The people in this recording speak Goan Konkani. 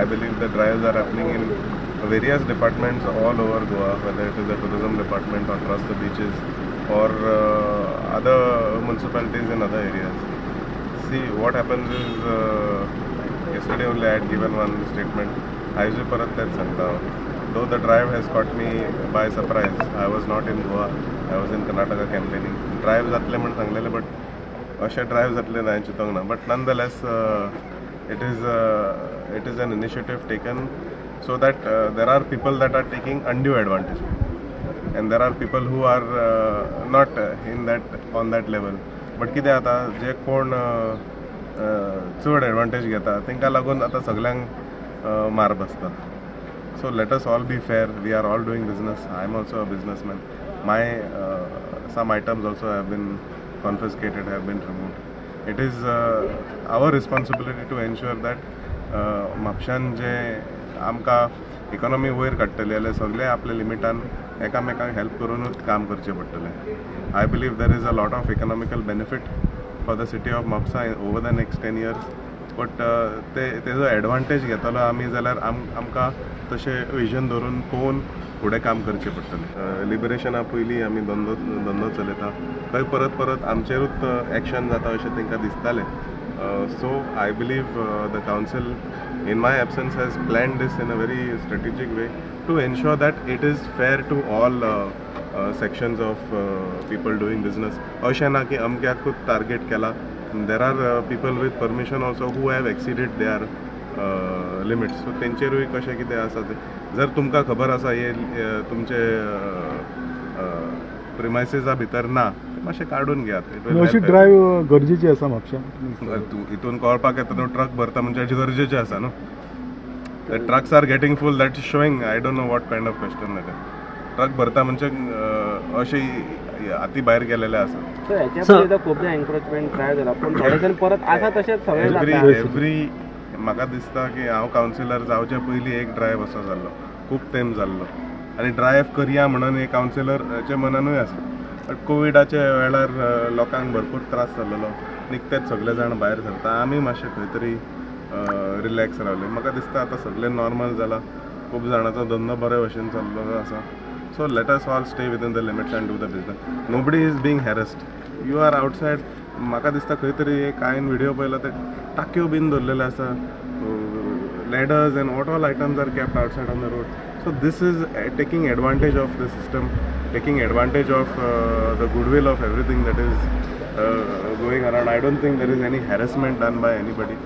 I believe the drives are happening in various departments all over Goa, whether it is the tourism department or Trust the Beaches or other municipalities in other areas. See, what happens is, yesterday only I had given one statement. आयजूय परत तेच सांगता हांव. Though the drive has caught me by surprise, I was not in Goa, I was in Karnataka campaigning. Drive जातले म्हण सांगलेले, बट अशें ड्रायव्ह जातलें हांवें चिंतूंक ना. But nonetheless it is an initiative taken so that there are people that are taking undue advantage and there are people who are not in that on that level. But कितें जाता, जे कोण चड एडवांटेज घेता तांकां लागून आतां सगल्यांक मार बसता. So let us all be fair. We are all doing business. I am also a businessman. My some items also have been confiscated, have been removed. It is our responsibility to ensure that म्हापशान जे आमकां इकॉनॉमी वयर काडटली जाल्यार सगळे आपल्या लिमिटान एकामेकांक हेल्प करुनूच काम करचें पडटलें. I believe there is a lot of economical benefit for the city of Mapusa over the next 10 years, but ते तेजो एडवांटेज घेतलो आमी जाल्यार आमकां तशें विजन धरून पळोवन फुडें काम करचें पडटलें. लिबरेशना पयलीं आमी धंदो चलयता, थंय परत परत आमचेरूच एक्शन जाता अशें तांकां दिसतालें. So I believe the council in my absence has planned this in a very strategic way to ensure that it is fair to all sections of people doing business. अशें ना की अमक्याकूच टार्गेट केला. There are people with permission also who have exceeded their limits, so तेंचेरूय कशें कितें आसा तें जर तुमकां खबर आसा, हे तुमचे प्रिमायसिसा भितर ना, ते मातशें काडून घेयात. It will अशी help. ड्रायव्ह गरजेची आसा म्हापश्यां? तूं हितून कळपाक येता न्हू, ट्रक भरता म्हणजे गरजेचें आसा न्हू. The trucks are getting full, that is showing. I don't know what kind of question that. Truck भरता म्हणजे अशें हाती भायर गेलेले आसा. सो हेच्या पयलीं सुद्दां खुबदां एन्क्रोचमेंट ट्राय जाला, पूण थोडे जाण परत आसा तशेंच सगळें एवरी जाता. एवरी म्हाका दिसता की हांव कावन्सिलर जावचे पयलीं एक ड्रायव्ह असो जाल्लो, खूब तेंप जाल्लो आनी ड्रायव्ह करया म्हणून एक कावन्सिलराच्या मनानूय आसा, बट कोविडाच्या वेळार लोकांक भरपूर त्रास जाल्लो. निकतेच सगळे जाण भायर सरता, आमी मातशे खंय तरी रिलॅक्स रावले. म्हाका दिसता आतां सगळें नॉर्मल जाला, खूब जाणांचो धंदो बरे भशेन चल्लेलो आसा. So let us all stay within the limits and do the business. Nobody is being harassed. You are outside. म्हाका दिसता खंय तरी एक हांवें व्हिडियो पळयला, ते टाकयो बीन दवरलेले आसा, ladders and what all items are kept outside on the road. So this is taking advantage of the system, taking advantage of the goodwill of everything that is going around. I don't think there is any harassment done by anybody.